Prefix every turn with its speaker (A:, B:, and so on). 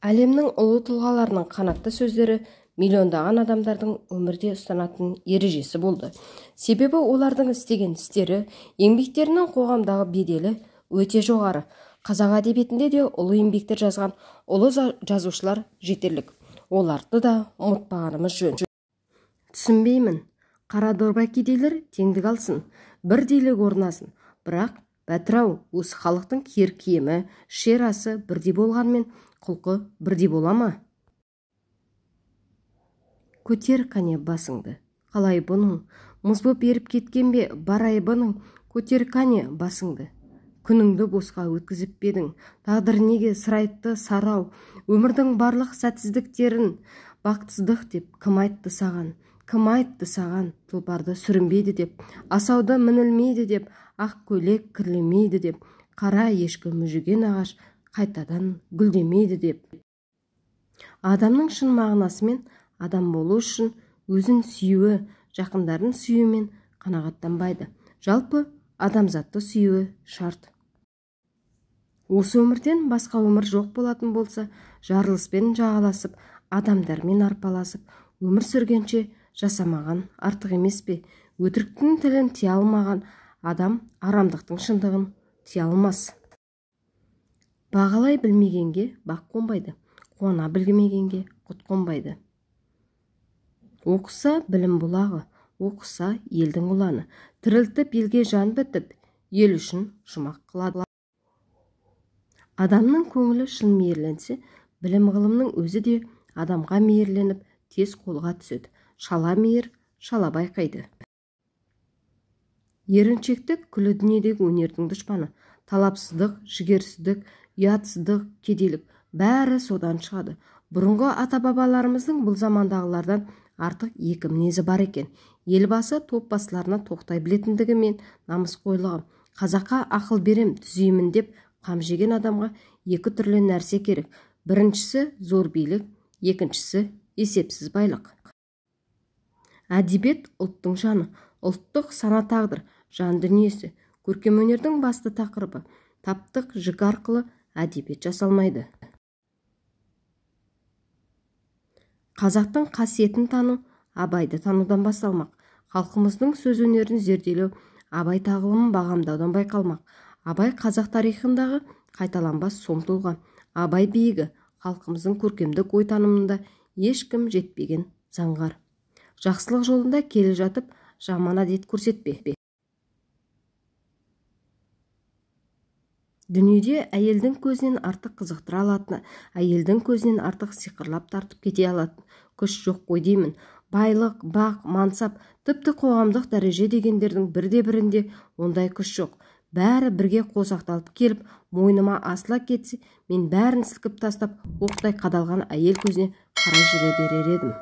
A: Әлемнің ұлы тұлғаларының қанатты сөздері миллиондаған адамдардың өмірде ұстанатын ережесі болды. Себебі олардың істеген істері, еңбектерінің қоғамдағы беделі өте жоғары. Қазақ әдебиетінде де ұлы еңбектер жазған ұлы жазушылар жетерлік. Оларды да ұмытпағанымыз жөн. Түсінбеймін, қара дорба кедейлер теңдік алсын, бірдейлік орнасын. Бірақ бәтір-ау, осы халықтың киер киімі, ішер асы бірдей болғанмен құлқы бірдей бола ма? Көтер қане басыңды, қалай бұның, мұз боп еріп кеткен бе бар айбының, көтер қане басыңды. Күніңді босқа өткізіп пе едің, тағдыр неге сыр айтты сарау, өмірдің барлық сәтсіздіктерін бақытсыздық деп кім айтты саған, кім айтты саған, тұлпарды сүрінбейді деп, асауды мінілмейді деп, ақ көйлек кірлемейді деп, қара ешкі мүжіген ағаш қайтадан гүлдемейді деп. Адамның шын мағынасымен адам болу үшін өзін сүюі, жақындарын сүюмен қанағаттанбайды. Жалпы адамзатты сүюі шарт. Осы өмірден басқа өмір жоқ болатын болса, жарылыспен жағаласып, адамдармен арпаласып, өмір сүргенше жасамаған артық емес пе? Өтіріктің тілін тия алмаған адам арамдықтың шындығын тия алмас. Бағалай білмегенге бақ қонбайды, қуана білмегенге құт қонбайды. Оқыса білім бұлағы, оқыса елдің ұланы, тірілтіп елге жан бітіп, ел үшін жұмақ қылады. Адамның көңілі шын мейірленсе, білім ғылымның өзі де адамға мейірленіп, тез қолға түседі. Шала мейір, шала байқайды. Еріншектік күлі дүниедегі өнердің дұшпаны. Талапсыздық, жігерсіздік, ұятсыздық, кедейлік бәрі содан шығады. Бұрынғы ата-бабаларымыздың бұл замандағылардан артық екі мінезі бар екен. Елбасы топ басыларына тоқтай білетіндігі мен намысқойлығы. Қазаққа ақыл берем, түзеймін деп қам жеген адамға екі түрлі нәрсе керек. Біріншісі зор билік, екіншісі есепсіз байлық. Әдебиет ұлттың жаны, ұлттық сана тағдыр, жан дүниесі. Көркемөнердің басты тақырыбы. Таптық жік арқылы әдебиет жасалмайды. Қазақтың қасиетін тану Абайды танудан басталмақ. Халқымыздың сөз өнерін зерделеу Абай тағылымын бағамдаудан байқалмақ. Абай қазақ тарихындағы қайталанбас сом тұлға. Абай биігі халқымыздың көркемдік ой танымында ешкім жетпеген заңғар. Жақсылық жолында келе жатып жаман әдет көрсетпе. Дүниеде әйелдің көзінен артық қызықтыра алатын, әйелдің көзінен артық сиқырлап тартып кете алатын күш жоқ қой деймін. Байлық, бақ, мансап, тіпті қоғамдық дәреже дегендердің бірде-бірінде ондай күш жоқ. Бәрі бірге қосақталып келіп, мойныма асыла кетсе, мен бәрін сілкіп тастап, оқтай қадалған әйел көзіне қарай жүре берер едім.